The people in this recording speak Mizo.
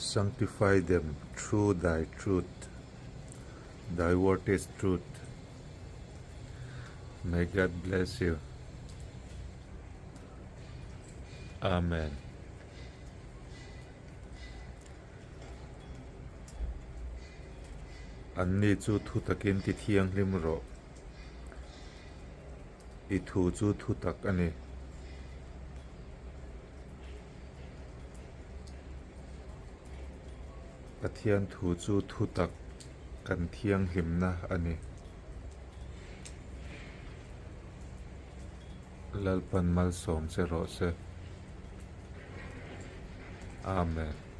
Sanctify them through thy truth, thy word is truth. May God bless you. Amen. Anni chu thutakin ti thianghlim rawh. I thu chu thutak a ni. Pathian thu chu thutak kan thianghlimna a ni. Lalpan malsawm che rawh se. Amen.